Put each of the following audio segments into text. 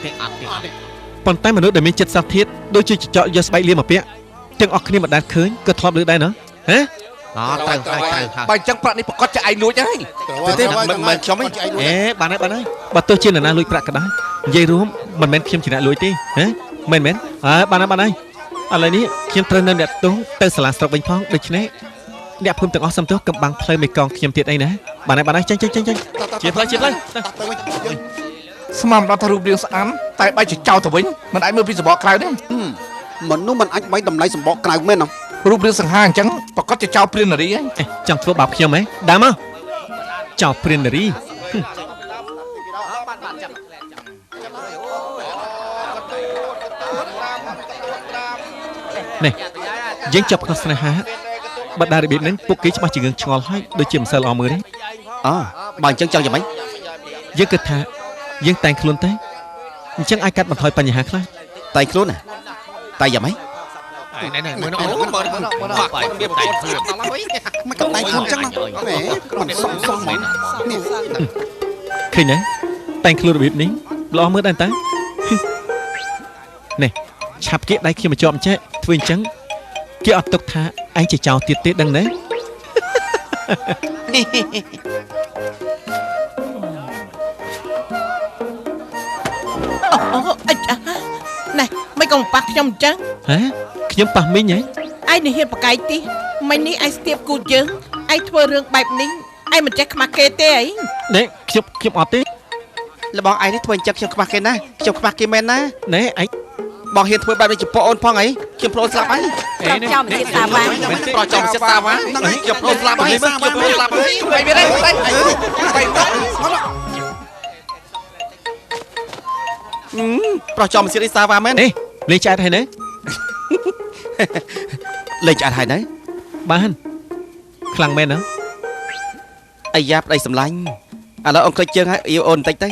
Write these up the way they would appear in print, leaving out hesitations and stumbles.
ទេអត់ទេ ប៉ុន្តែមនុស្សដែលមានចិត្តសត្វធាតដូចជាចចកយកស្បែកលាមកពាក់ទាំងអស់គ្នាមិនដែលឃើញក៏ធ្លាប់លើដែរណោះហ៎ អត់ត្រូវហើយត្រូវហើយ បើអញ្ចឹងប្រាក់នេះប្រកាសជាឯងលួចហើយ ទេមិនមែនខ្ញុំទេ អេបានហើយបានហើយបើទោះជានរណាលួចប្រាក់ក៏ដោយនិយាយរួមមិនមែនខ្ញុំជាអ្នកលួចទេហ៎មែនមែនអើបានហើយបានហើយឥឡូវនេះខ្ញុំត្រូវនៅអ្នកទងទៅសាលាស្រុកវិញផងដូច្នេះអ្នកភូមិទាំងអស់សំទោសកំបាំងផ្លូវមេកងខ្ញុំទៀតអីណាបានហើយបានហើយចេញចេញចេញចេញជាផ្លូវជាផ្លូវ ទៅវិញយើង ស្មានដល់ថារូបរាងស្អាតតែបែរជាចោលទៅវិញមិនអាចមើលពីសម្បកក្រៅទេ មនុស្សមិនអាចបីតម្លៃសម្បកក្រៅមែន រូបរាងសង្ហាអញ្ចឹងប្រកាសជាចោលព្រាននារីហើយ ចង់ធ្វើបាបខ្ញុំហ៎ដើមមកចោលព្រាននារីនេះយើងចាប់ក្នុងស្នេហាបើដល់របៀបហ្នឹងពួកគេច្បាស់ជាងឆ្ងល់ហើយដូចជាមិនសូវល្អមើលទេ អបើអញ្ចឹងចង់យ៉ាងម៉េច យើងគិតថាយើងតែងខ្លួនទេអញ្ចឹងអាចកាត់បន្ថយបញ្ហាខ្លះ តែងខ្លួនណាតែយ៉ាងម៉េច ណែណែមើលអូមើលមើល មានតែងខ្លួន មិនក៏តែងខ្លួនអញ្ចឹងណាមិនសមសមហ្មងនេះ ឃើញទេតែងខ្លួនរបៀបនេះល្អមើលដែរតានេះឆាប់គេដៃខ្ញុំមកជាប់អញ្ចេះធ្វើអញ្ចឹងគេអត់ទុកថាឯងជាចោលទៀតទេដឹងណា អូអិចណែមិនក៏ប៉ះខ្ញុំអញ្ចឹង ហ៎ខ្ញុំប៉ះមីងហ៎ ឯងនេះហ៊ានប្រកែកទីមិញនេះឯងស្ទាបគូយើងឯងធ្វើរឿងបែបនេះឯងមិនចេះខ្មាស់គេទេអី ណែខ្ញុំអត់ទេ របស់ឯងនេះធ្វើអញ្ចឹងខ្ញុំខ្មាស់គេណាខ្ញុំខ្មាស់គេមែនណា ណែឯង បងហ៊ានធ្វើបែបនេះចំពោះអូនផងអីខ្ញុំប្រូនស្លាប់ហើយ ប្រចោលមិនសាវ៉ា ប្រចោលមិនសាវ៉ាខ្ញុំប្រូនស្លាប់ហើយខ្ញុំប្រូនស្លាប់ហើយ បែបនេះបែបបែប ប្រចោលមិនសាវ៉ាមែន នេះលេងឆ្អែតហើយណា លេងឆ្អែតហើយណា បានខ្លាំងមែនណា អាយ៉ាប្តីសម្លាញ់ឥឡូវអង្គុយជើងហើយអ៊ីអូនបន្តិចទៅ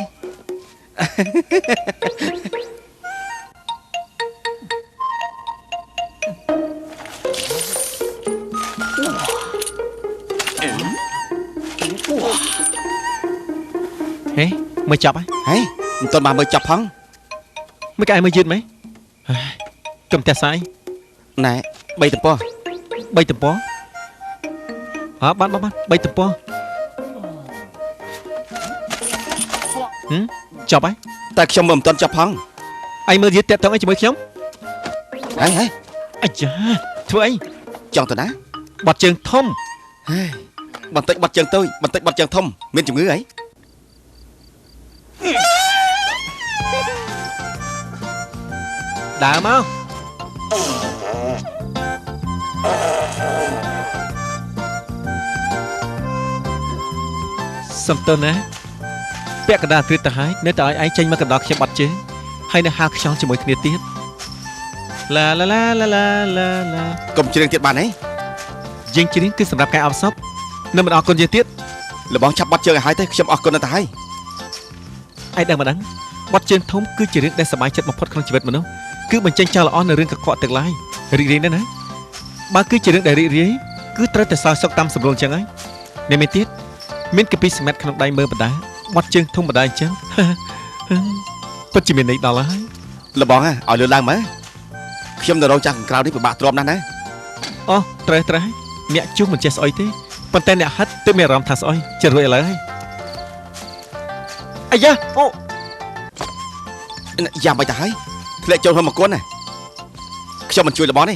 ហេមើលចាប់ហើយ ហេមិនទាន់បានមើលចាប់ផង មិនក៏ឯងមើលយឺតមែនកំផ្ទះសាយ ណែ3ទំព័រ 3ទំព័រអើបានបាន3ទំព័រហឹមចប់ហើយ តែខ្ញុំមើលមិនទាន់ចាប់ផង ឯងមើលយឺតតាក់តងអីជាមួយខ្ញុំ ហេហេ អាយ៉ាធ្វើអី ចង់ទៅណា បត់ជើងធំ ហេបន្តិចបត់ជើងតូចបន្តិចបត់ជើងធំមានជំងឺអី ដើរមកសំទោសណាពាក់កណ្ដាលទ្រីតទៅហើយនៅតែឲ្យឯងចេញមកកណ្ដាលខ្ញុំបាត់ជើងហើយនៅហាលខ្យល់ជាមួយគ្នាទៀតឡាឡាឡាឡាឡាឡា កុំច្រៀងទៀតបានទេ យើងច្រៀងគឺសម្រាប់ការអបសពនៅមិនអរគុណយើងទៀត លបងឆាប់បាត់ជើងឲ្យហើយទៅខ្ញុំអរគុណទៅហើយ ឯងដឹងមិនដឹងបាត់ជើងធំគឺជារឿងដែលសប្បាយចិត្តបំផុតក្នុងជីវិតមនុស្សគឺបញ្ចេញចោលល្អនៅរឿងកខ្វក់ទាំងឡាយរីករាយណាស់ណាបើគឺជារឿងដែលរីករាយគឺត្រូវតែសោយសុខតាមសម្រួលអញ្ចឹងហើយនេះមានទៀតមានកាពីសម្ងាត់ក្នុងដៃមើលបណ្ដាបាត់ជើងធំបណ្ដាអញ្ចឹងពិតជាមានន័យដល់ហើយ លបងឲ្យលឿនឡើងមើលខ្ញុំនៅរងចាស់ក្រៅនេះពិបាកទ្រាំណាស់ណា អូត្រូវត្រូវអ្នកជួសមិនចេះស្អុយទេប៉ុន្តែអ្នកហិតទើបមានអារម្មណ៍ថាស្អុយចិត្តរួចឥឡូវហើយអាយ៉ាអូ យ៉ាងមិនទៅហើយធ្លាក់ចូលក្នុងមកគន់ណាខ្ញុំមិនជួយលបងទេ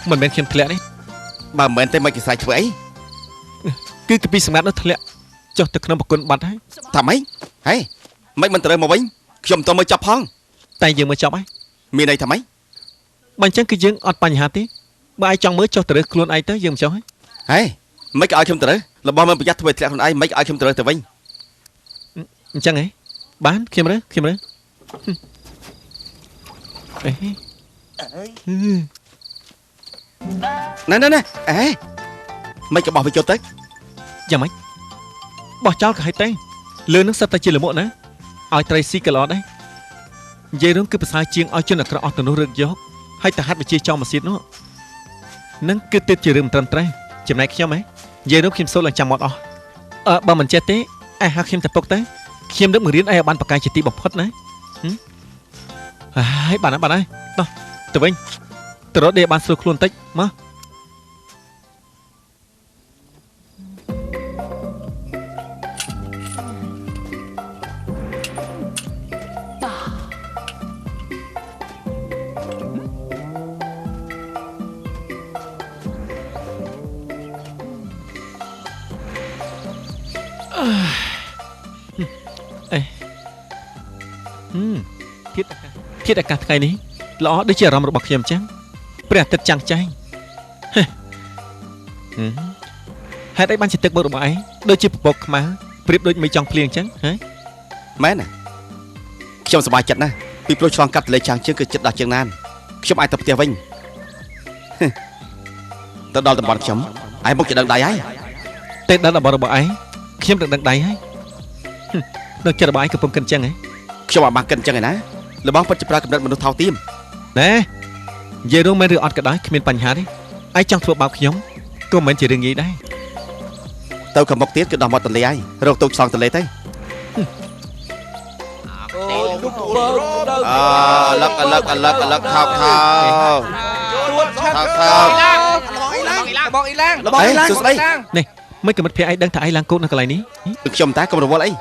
មិនមែនខ្ញុំធ្លាក់នេះ បើមិនមែនទេមិនគេស្រែកធ្វើអី គឺកាពីសម្ងាត់នោះធ្លាក់ចុះទៅក្នុងប្រគុណបាត់ហើយ ថាម៉េចហេមិនមិនត្រូវមកវិញខ្ញុំមិនតមើលចាប់ផង តែយើងមើលចាប់ហើយ មានន័យថាម៉េច បើអញ្ចឹងគឺយើងអត់បញ្ហាទេបើឯងចង់មើលចុះទៅរើសខ្លួនឯងទៅយើងមិនចង់ ហេមិនក៏ឲ្យខ្ញុំទៅរើសរបស់មិនប្រយ័ត្នធ្វើធ្លាក់ខ្លួនឯងមិនឲ្យខ្ញុំទៅរើសទៅវិញ អញ្ចឹងហ៎បានខ្ញុំរើសខ្ញុំរើសអេ ណែណែណែអេមិនក៏បោះវាចូលទៅ យ៉ាងម៉េចបោះចោលក៏ឲ្យទេលើនឹងសិតតែជាលមុខណាឲ្យត្រីស៊ីក៏ល្អដែរនិយាយរឿងគឺប្រសើរជាងឲ្យជនអាក្រក់អស់ទៅនោះរើកយកហើយទៅហាត់វិជាចោលមកសៀតនោះនឹងគឺទៀតជារឿងមិនត្រឹមត្រូវចំណែកខ្ញុំហ៎និយាយរឿងខ្ញុំសូត្រឡើងចាំមាត់អស់អើបើមិនចេះទេឯហៅខ្ញុំទៅពុកទៅ ខ្ញុំនឹងបង្រៀនឯងឲ្យបានប្រកែកជាទីបំផុតណាហើយបានហើយតោះទៅវិញទៅរត់ដេកបានស្រួលខ្លួនតិចមកធាតុអាកាសថ្ងៃនេះល្អដូចជាអារម្មណ៍របស់ខ្ញុំចឹងព្រះអាទិត្យចាំងចែងហេតុអីបានជាទឹកមុខរបស់ឯងដូចជាពពកខ្មៅប្រៀបដូចមិនចង់ភ្លៀងចឹងហ៎មែនណាខ្ញុំសប្បាយចិត្តណាស់ពីព្រោះឆ្លងកាត់ទន្លេឆាងជើងគឺចិត្តដល់ជាងណានខ្ញុំអាចទៅផ្ទះវិញទៅដល់តំបន់ខ្ញុំឯងមុខជាដឹងដៃហើយទៅដល់តំបន់របស់ឯងខ្ញុំនឹងដឹងដៃហើយនឹងចិត្តរបស់ឯងកំពុងគិតចឹងហ៎ខ្ញុំអត់បានគិតចឹងឯណាលបងពិតជាប្រើកំណត់មនុស្សថោទៀមណែនិយាយរួមមែនឬអត់ក៏ដោយគ្មានបញ្ហាទេឯងចង់ធ្វើបាបខ្ញុំក៏មិនមែនជារឿងងាយដែរទៅខាងមុខទៀតគឺដល់មាត់ទន្លេហើយរកទូកឆ្លងទន្លេទៅអលឹកអលឹកអលឹកថោកថោកថោកថោកបងអ៊ីឡាងបងអ៊ីឡាងសួស្តីនេះមិនក៏មិត្តភក្តិឯងដឹងថាឯងឡើងគោកនៅកន្លែងនេះខ្ញុំតែកុំរវល់អី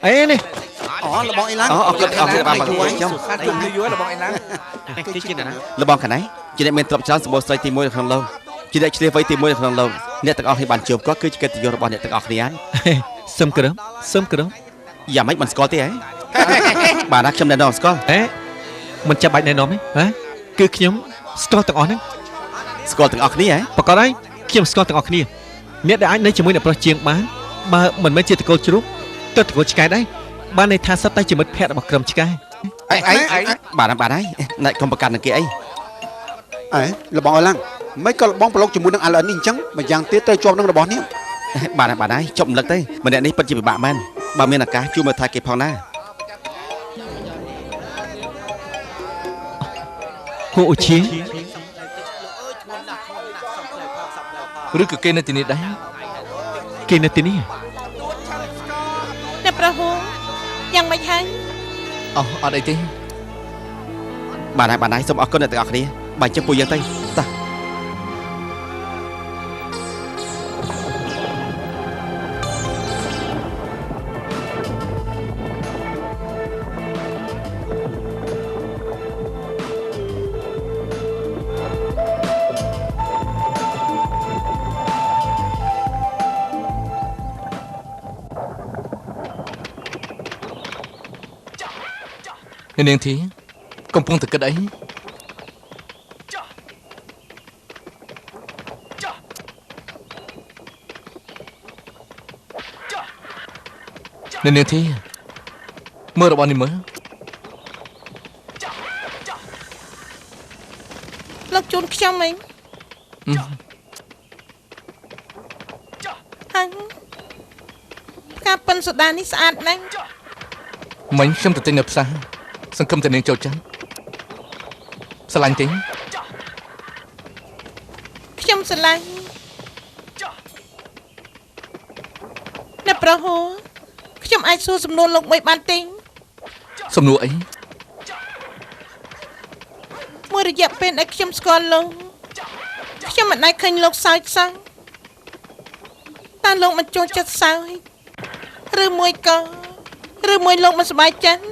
អេនេះអូលបងអ៊ីឡាងអរគុណអរគុណបាទខ្ញុំខាត់ជុំយូរលបងអ៊ីឡាងគេជាណាលបងខាងនេះជាអ្នកមានទ្រព្យច្រើនសម្បូរស្រីទី1នៅក្នុងលោកជាអ្នកឆ្លៀសវៃទី1នៅក្នុងលោកអ្នកទាំងអស់គ្នាបានជួបគាត់គឺជាកិត្តិយសរបស់អ្នកទាំងអស់គ្នាហើយសឹមក្រមសឹមក្រមយ៉ាងម៉េចមិនស្គាល់ទេហ៎បាទណាខ្ញុំណែនាំស្គាល់អេមិនចាំបាច់ណែនាំទេហ៎គឺខ្ញុំស្គាល់ទាំងអស់ហ្នឹងស្គាល់ទាំងអស់គ្នាហ៎ប្រកបហើយខ្ញុំស្គាល់ទាំងអស់គ្នាអ្នកដែលអាចនៅជាមួយអ្នកប្រុសជាងបានបើមិនមែនជាតកូលជ្រូកទៅតកូលឆ្កែដែរបានន័យថាសុទ្ធតែជាមិត្តភក្តិរបស់ក្រុមឆ្កែឯងបាទបាទហើយណែកុំប្រកាន់នឹងគេអីអេលបងអើឡើងមិនក៏លបងប្រឡូកជាមួយនឹងអាឡិននេះអញ្ចឹងម្យ៉ាងទៀតត្រូវជាប់នឹងរបស់នេះបាទបាទហើយជប់រំលឹកទៅម្នាក់នេះពិតជាពិបាកមែនបើមានឱកាសជួយមើលថែគេផងណាហូអូឈីឬក៏គេនៅទីនេះដែរគេនៅទីនេះអ្នកប្រហូយ៉ាងម៉េចហើយអូអត់អីទេបាទហើយបាទហើយសូមអរគុណអ្នកទាំងអស់គ្នាបាទអញ្ចឹងពួកយើងទៅតោះនាងធីកំពុងតែគិតអីនាងធីមើលរបស់នេះមើលលោកជូនខ្ញុំអីហាំងផ្កាប៉ិនសូដានេះស្អាតណាស់មិញខ្ញុំទៅទិញនៅផ្សារសង្ឃឹមតែនាងចូលចិត្តស្រឡាញ់ទេខ្ញុំស្រឡាញ់អ្នកប្រហូខ្ញុំអាចសួរសំណួរលោកមួយបានទេសំណួរអីមួយរយៈពេលដែលខ្ញុំស្គាល់លោកខ្ញុំមិនដែលឃើញលោកសើចសោះតើលោកមិនចូលចិត្តសើចឬមួយក៏ឬមួយលោកមិនសប្បាយចិត្ត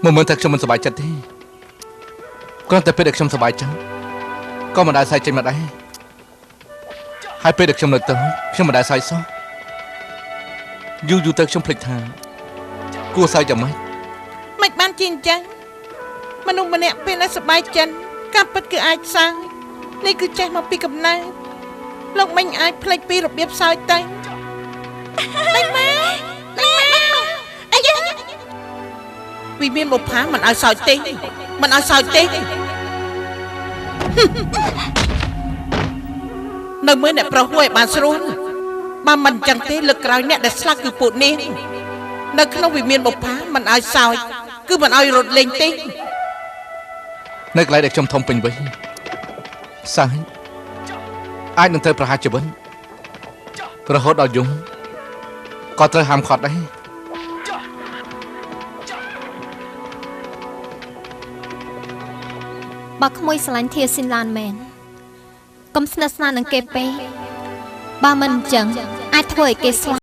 មិនមែនថាខ្ញុំមិនសប្បាយចិត្តទេគ្រាន់តែពេលដែលខ្ញុំសប្បាយចិត្តក៏មិនដែលសើចចេញមកដែរហើយពេលដែលខ្ញុំនៅទៅខ្ញុំមិនដែលសើចសោះយូរយូរទៅខ្ញុំភ្លេចថាគួរសើចយ៉ាងម៉េចមិនបានជាអញ្ចឹងមនុស្សម្នាក់ពេលដែលសប្បាយចិត្តការពិតគឺអាចសើចនេះគឺចេះមកពីកំណើតលោកមិនអាចភ្លេចពីរបៀបសើចទៅដេញមកដេញមកអាយ៉ាវិមានបុប្ផាមិនឲ្យសើចទេមិនឲ្យសើចទេនៅមើលអ្នកប្រុសហួយបានស្រួលបើមិនចឹងទេលើកក្រោយអ្នកដែលស្លាប់គឺពួកនេះនៅក្នុងវិមានបុប្ផាមិនឲ្យសើចគឺមិនឲ្យរត់លេងទេនៅកន្លែងដែលខ្ញុំធំពេញវ័យសើចអាចនឹងត្រូវប្រហារជីវិត រហូតដល់យំក៏ត្រូវហាមឃាត់ដែរ បើក្មួយស្រឡាញ់ធាស៊ីនឡានមែន កុំស្និទ្ធស្នាលនឹងគេពេកបើមិនអញ្ចឹងអាចធ្វើឲ្យគេស្លាប់។